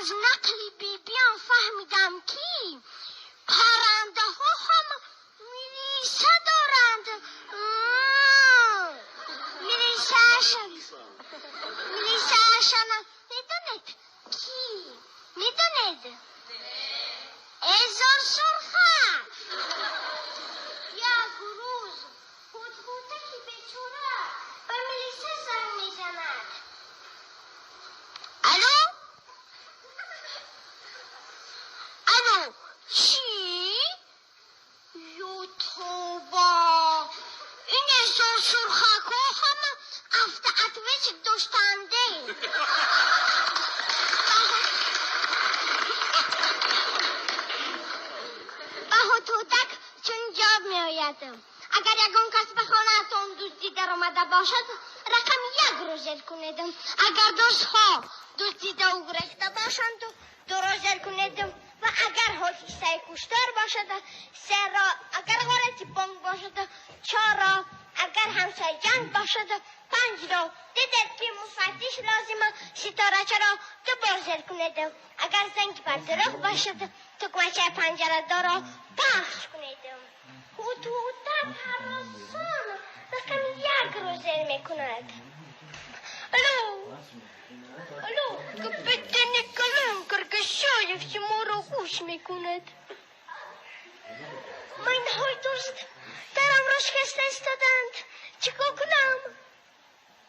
Аз нақли бибиам фаҳмидам, ки паррандаҳо ҳам милиса доранд. Милисаашона медонед ки? Медонед? Эзор Сурхак. Як рӯз Ҳудҳудаки бечора ба милиса занг мезанад. Алло, алло, чӣ? Ё тавба, ин Эзор Сурхакҳо ҳама автоответчик доштанде. Ба Ҳудҳудак чун ҷавоб меояд: агар ягон кас ба хонаатон дуздӣ даромада бошад, рақами якро зер кунед. Агар дӯстҳо дуздидаву гурехта бошанд, дуро зер кунед. Ва агар ҳодисаи куштор бошад, серо, агар ғорати бонк бошад, чорро, агар ҳамсоя ҷанг бошад, панҷро. Дидед, ки муфаттиш лозима, ситорачаро ду бор зер кунед. Агар занг бар дурӯғ бошад, тугмачаи панҷарадорро пахш кунед. Ҳудҳудак ҳаросон рақами якро зер мекунад. Алло, алло, капитани калон Каргашоев шуморо гӯш мекунад. Майнаҳои дӯст дарамро шикаста истоданд. Чӣ кор кунам?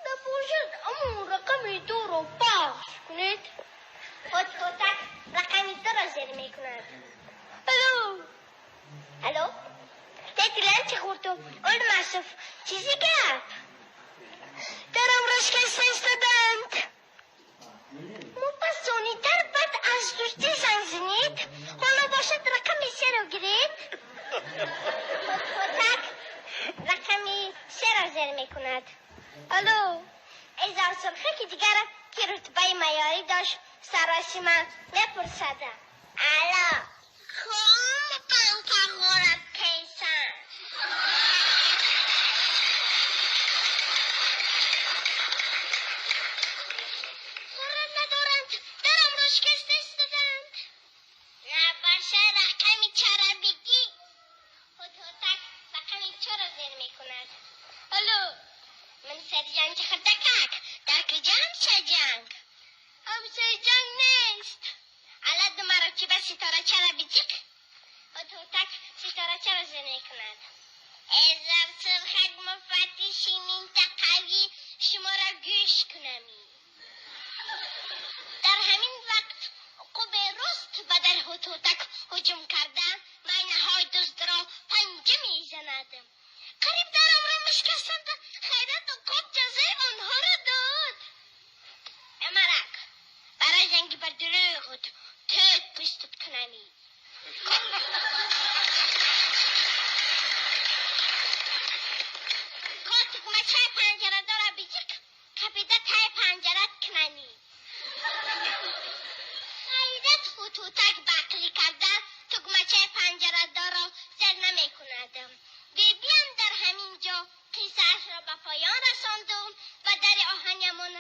Набошад, ҳамон рақами дуро пахш кунед. Ҳудҳудак рақами дуро зер мекунад. Алло, алло, дедилар чӣ хӯрду Олмасов, чизи гап? Дарамро шикаста истоданд. Мупассонитар баъд аз дӯстӣ занг занед. Ҳоло бошад, рақами серо гиред. Ҳудҳудак рақами серо зер мекунад. Алло, Эзор Сурхаки дигар, ки рутбаи майорӣ дошт, саросима мепурсад: алло, ком банка ғорат кайсан? Ғорат надоранд, дарамро шикаста истоданд. Набаша, рақами чора бигӣ. Ҳудҳудак рақами чорро зер мекунад. Алло, ман сержанти хурдакак, дар куҷо ҳамсоя ҷанг? Ҳамсоя ҷанг нест. Алла, ду маротиба ситорачаро биҷиқ. Ҳудҳудак ситорачаро зер мекунад. Эзор Сурхак, муфаттиши минтақавӣ шуморо гӯш кунамӣ. Дар ҳамин вақт уқубе рост ба дар Ҳудҳудак ҳуҷум карда, майнаҳои дуздро панҷа мезанад. Қариб дарамро мешикастанд. Хайрат, уқоб ҷазои онҳоро дод. Амарак, барои занги бар дурӯғут тӯт пустут кунамӣ. Ко тугмачаи панҷарадорро биҷиқ, капида таи панҷарат кунамӣ. Хайрат, Ҳудҳудак бақлӣ карда, тугмачаи панҷарадорро зер намекунад. Бибиам дар ҳамин ҷо қиссаашро ба поён расонду ба дари оҳанямон